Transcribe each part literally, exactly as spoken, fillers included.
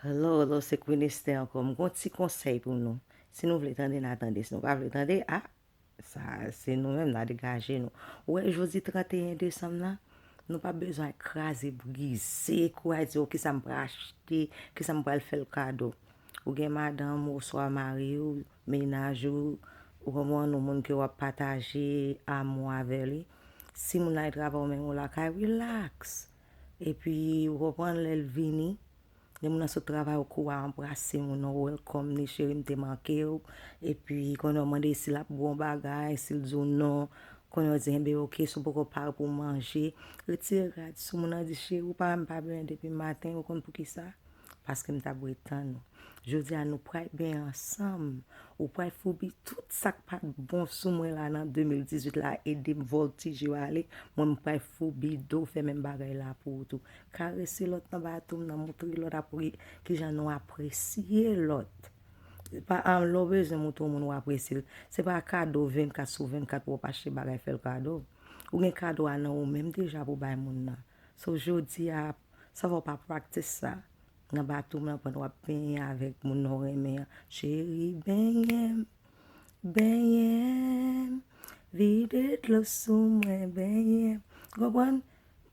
Hello, hello, se Queen Esther ankò. M gon ti konsèy pou nou. Si nou vle tande, n a tande. Si nou pa vle tande, a, sa, se nou menm, n a degaje nou. Ou wè, jodi trannteyen desanm nan, nou pa bezwen kraze, brize, kou a di, "O, kisa m pral achte, kisa m pral fè l kado." Ou gen madanm ou, oswa mari w, mennaj ou, ou konprann, ou moun ke w ap pataje amou avè li. Si moun nan al travay ou menm ou lakay, relax. Epi, ou konprann, lè l vini, lè moun nan sot travay, ou kouri anbrase moun nan, ou welcome ni, "Cheri, m te manke w." Epi, konnen w mande si l ap bon bagay, si l di w non, konnen w di, "Enben, oke, si w poko pare pou w manje." Retire rad sou moun nan, di, "Cheri, ou pa wè m pa benyen depi maten, ou konn poukisa? Paske m t ap ret tann ou." Jodi a, nou pral benyen ansanm. Ou pral foubi tout sa k pa t bon sou mwen la nan de mil dizuit la, ede m vòltije w ale. Mwen, m pral foubi do, fè menm bagay la pou ou tou. Karese lòt nan bato m nan, montre lòt apre kijan nou apresye lòt. Pa, a, lè w bezwen montre yon moun ou apresye l, se pa kado vennkat sou vennkat pou w ap achte bagay fè l kado. Ou gen kado a nan ou menm deja pou bay moun nan. So, jodi a, sa fè w pa practice sa. Nan bato m nan, pandan w ap benyen avèk moun nan w renmen an, "Cheri, benyen m, benyen m, vide dlo sou mwen, benyen m." Ou konprann?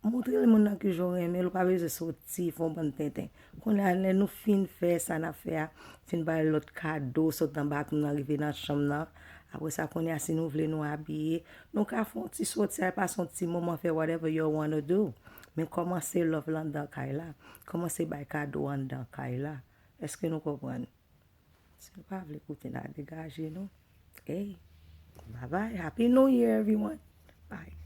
Montre moun nan kijan w renmen l, ou pa bezwen soti, fè yon bann tenten. Kounye a, lè nou fin fè sa n ap fè a, fin bay lòt kado, sot nan bato m nan, rive nan chanm nan, apre sa, kounye a, si nou vle, nou abiye, nou ka fè yon ti soti, al pase yon ti moman, fè whatever you wanna do. Men kòmanse love la anndan kay la. Kòmanse bay kado anndan kay la. Èske nou konprann? Si nou pa vle koute, n a degaje nou. Hey, bye bye. Happy New Year, everyone. Bye.